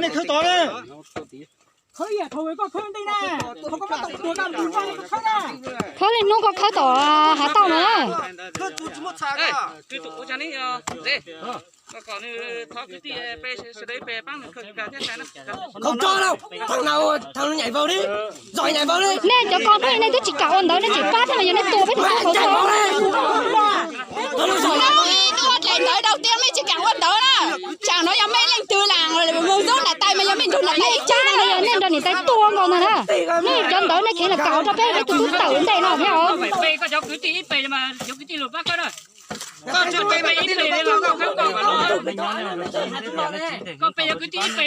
Nej khawb tod na. Khawb li hnub koj khawb tom hav tauj no na. Khawb tod lauj, thag no, thag no nyem vau li, zom nyem vau li. Nej cov ko nej, nej twb tsis kam ua ntawd, nej tseem pab thiab los yog nej tua peb tus tub tod. Ua dlaim ntawd rau tiag, mej tsis kam ua ntawd na. Tsam no yog mej leej twg lam mus zub nram tais mas yog mej nrug nram tais ib tsab no, yog nej nrog niam tais tua nkaus ntag na. Nej cov ntawd nej khiav los kam rau peb, peb tus tub tawm ntej no thiab os. Koj pe yog kwv tij ib pe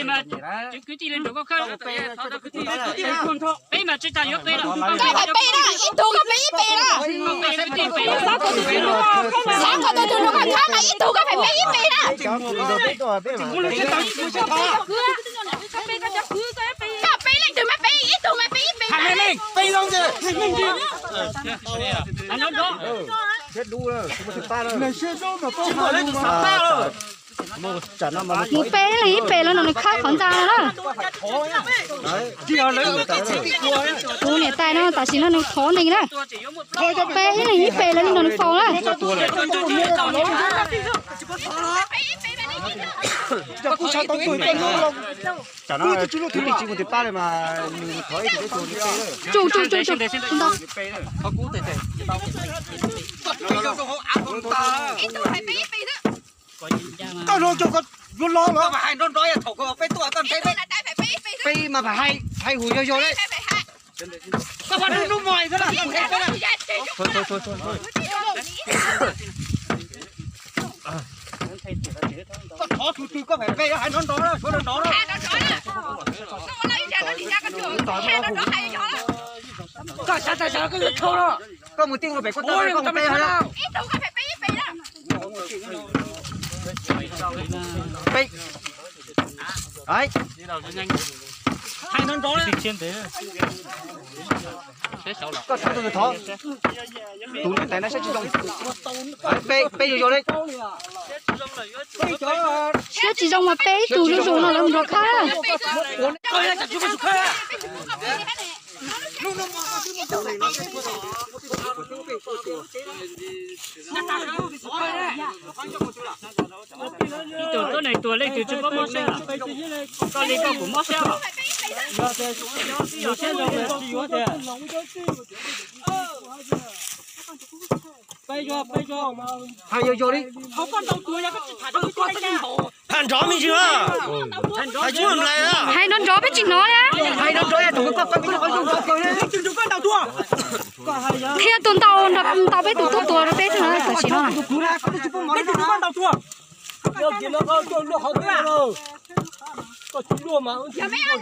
mas, kwv tij li nrog koj khawb. Peb mas tsis tas yuav pe los. Koj pe na, ib tug koj pe ib pe na. Xav kom tus twg nrog koj khawb mas ib tug koj pe ib pe na. Koj pe leej twg mas pe ib tug mas pe ib pe na. Mus pe leej ib pe los no nws khawb qhov ntxa no na. Kuv niam tais no tam sim no nws thov ntes na. Pe ib leeg ib pe los no nws faus na. Tsum, tsum, tsum, tsum. Koj los cov koj yuav los los. Peb mas hais hais hum yog yog li. Koj pom nub nub mos xwb na. Koj thov tus twg koj phem pe hais nrov nrov na, suav nrov nrov na. Koj xav tag xav koj yuav dhau no. Koj mus tij ua pem kuj tau, koj mus pe hais. Pe. Hais nrov nrov na. Koj thov tus thov. Tus niam tais no siab tsis zoo. Pe, pe yus yus li. Siab tsis zoo mas pe ib tug zuj zus no lawv mus nrog khawb. Ib tug tuab neeg tuag leej twg tsis paub mob siab los? Koj li koj kuj mob siab los? Hais yog yog li. Tham nrov me ntsis na. Hais tsuj nplais na. Hais nrov nrov peb tsis hnov li. Hais nrov nrov yog tus koj koj peb qhov zoo nrov kawg li. Qhia tus ntaus ntaus peb tus tub tuag rau peb tug tam sim no. Koj pib kawg li yuav mus ua hauj lwm. Koj ceev mas tsis mus khawb li.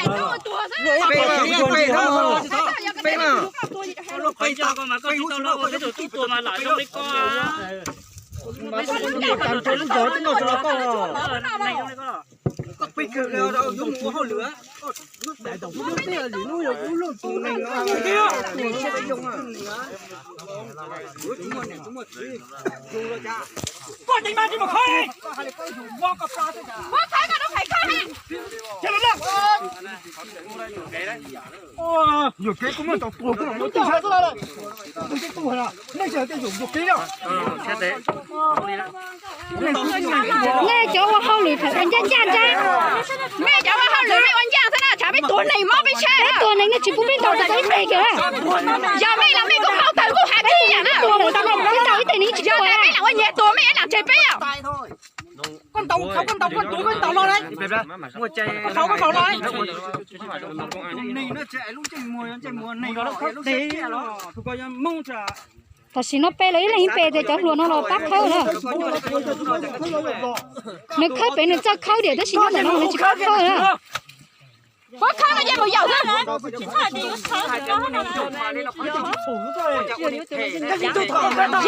Nyuam kev kuv muaj tau tuag kuv los muab tij sab xwb los. Tus tib tug hais no, nej tsis hais tej zaum nyuam kev na. Nej cov ua hauj lwm thaum ua ncaj ncaj ntag. Mej cov ua hauj lwm mej ua ncaj xwb na, tsam mej tuag neeg mob peb tshab. Peb tuag neeg nej tsis pub peb ntaus tau ib teg kiag na. Yog mej los mej kuj paub tawg kuj hais tib yam na. Peb ntaus ib teg nej tsis pub. Yog tias mej lam ua nyias tuag mej lam tseg peb os. Koj ntaus, koj ntaus, koj ntaus, koj ntaus los na. Koj ntaus los na. Tam sim no pe lawv ib leeg ib pe tias cov hluas no los pab khawb na. Nws khawb pem nws txawj khawb diam tab sis nyob ntawm no nws tsis pab khawb na. Puab khawb no yeej mus yaum xwb.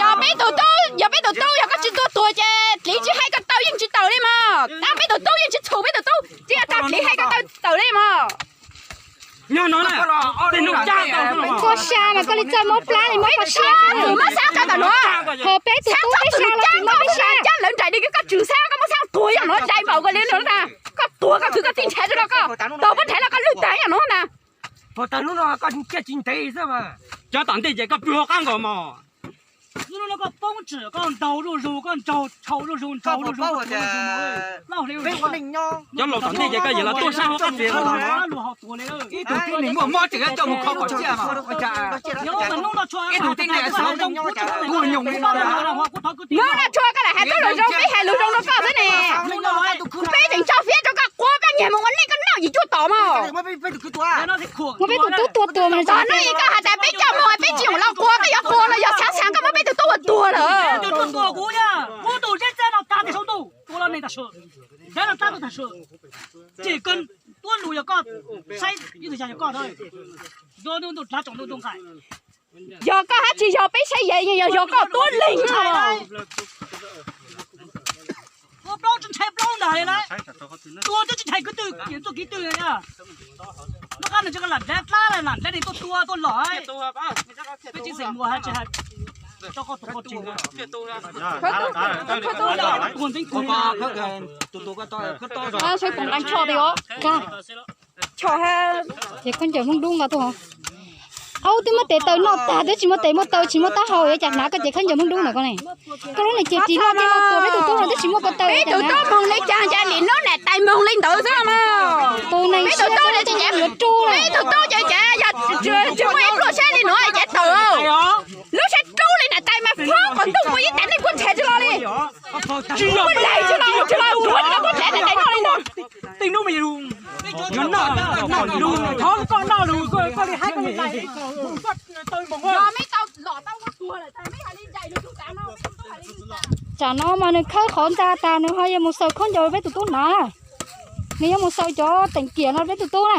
Yog peb tus tub, yog peb tus tub yog koj tsis tuag tuag ces dliv tsis hais koj tau yeej tsis tawm li mog. Tab peb tus tub yeej tsis txhum peb tus tub, tsis yog tag dliv hais koj tau tawm li mog. Koj sa mas koj li txawj mob plab li mob koj siab. Tus mob xab koj ntawm no. Ho peb tus tub peb sa los tsis mob peb siab. Cab lawv nraim li koj tswm xab koj mob xab tuag yog no dai npaum koj li no na. Koj tuag koj khwv koj tij ntshav rau no. Tag hnub no koj tsis ntev xwb mas. Cov tom ntej ces koj pw hauv qab nkaus mog. Hnub no koj poob tsim, koj ntaus zuj zus, koj ntaus tshau zuj zus, ntaus zuj zus, koj tuav zuj zus. Cov laus tom ntej ces koj yuav los tuaj sab hauv qab txiav. Ib tug tib neeg muaj mob tseem coj mus kho kom tsiaj mas ua cas. Ib tug tib neeg xav tuaj nyoos li no. Hnub no tshua koj lam hais tau lus zoo, peb hais lus zoo rau koj xwb ne. Peb tseem tso fiab rau koj quav koj nyiag mus ua neej koj noj yim cuaj tom mog. Muab peb tus tub tua tuag mas txog no es koj hais tias peb coj mus peb tsis mus los quav, koj yuav quav los yog xav xav koj muab peb tus tub ua tuag lawm. Yog koj hab tsis yog peb saib yev, yog koj tuab leeg no. Tua plaub tsis ntshai plaub ntag li na. Tua twb tsis ntshai kwv tw, tus kwv tw. Lub qab no tsis lam dlaab dlaab, lam dlaab li tuaj tua tuaj los. Peb tsis xeem muas hab tsis hab. Seb puas nqee tsho tias os. Tsho hab. Ces khaub ncaws Hmoob Dub nqa tuaj. Aub, twb muab tes taw noj tag, twb tsis muaj tes muaj taw, tsis muaj taub hau, yuav cas hnav koj ces khaub ncaws Hmoob Dub ntawm koj ne. Koj lub niag ces ris loj tiag loj tuag, peb tus tub no twb tsis muaj ko taw. Peb tus tub moog li cas ces nim nub nam tais moog li ntawd xwb mas. Tus neeg siab yuav rub lawm. Peb tus tub ces ces yog tsis muaj ib pluag siab li nuav ces tawm. Lub siab rub li nam tais mas foob qhov ntuj mus ib tas neej puab nrhav tsis los li. Puab laig tsis los, tsis los ua puab nrhav nam tais noj li ntawd. Thov koj noj lus, koj li hab koj li lais. Tsam no mas nws khawb qhov ntxa tas nws ho yuav mus xaws khaub ncaws peb tus tub hnav. Nws yuav mus xaws cov teem kiam no peb tus tub na.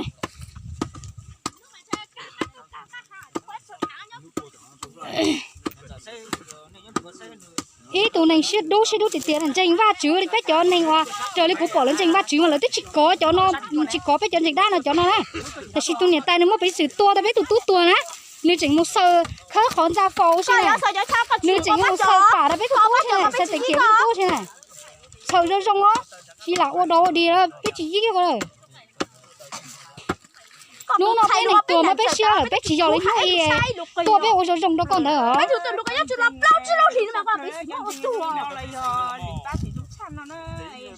Ib tug neeg siab dub siab dub tiag tiag, ntseeg Vajtswv li peb cov neeg uas raws li kuv pom lawv ntseeg Vajtswv mas lawv twb tsis kov cov no, tsis kov peb cov ntseeg dab no cov no na. Tab sis tus niam tais nws muaj peev xwm tua tau peb tus tub tuag na. Nws tseem mus xaws khawb qhov ntxa faus xwb na. Nws tseem mus xaws pam rau peb tus tub xwb na, xaws teem kiam peb tus tub xwb na. Txhawm zoo zoo os, tsis lam ua dog ua dig lawm, peb tsis yig ko lawm. Hnub no peb neeg tuag mas peb siab lawm, peb tsis yog li hnub i tuaj peb ua zoo zoo rau koj ntawd.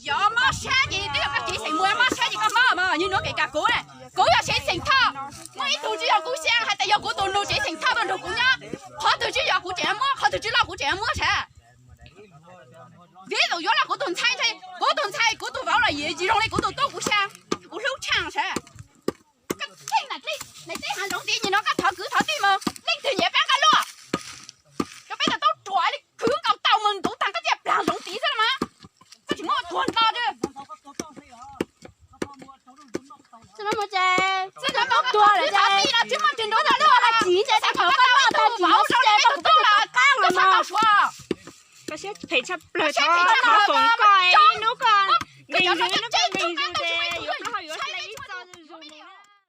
Yog mob sab ces twb yog koj tsev xeem muas mob sab ces koj mob mas, yog nuav kev kam kuv, kuv yog tsev xeem Thoj, muaj ib tug tsis yog kuv xyaa hais tias yog kuv tus nus tsev xeem Thoj tuaj nrug kuv nyob, qhov twg tsis yog kuv tseem muab, qhov twg tsis loj kuv tseem muab sav. Vim tus yuav los kuv tus ntxhais, kuv tus ntxhais kuv tus vauv los yim tsis zoo li kuv tus tub kuv xyaa, kuv hlub tshaj sav. Koj theej nam teb hav zoov tid, nim no koj thov kwv thov tij mus, leej twg nyiam pab koj luaj? Rau peb tau taub ruam li khwv nkaus tau mus ntuv tag koj thiaj plag zoov tid xwb los mas. Koj tsis muab tuag nto. Xwb no mus ces, xwb no tau tuag lawm ces, tsis muaj twg nrov tau luaj los tsis ces, xav kom koj noj tau tsis nrov ces koj tus tub los qab los mas. Koj siab phem tshaj plaws, koj foom koj ib hnub koj nqis zus ib hnub koj nqis zus ces.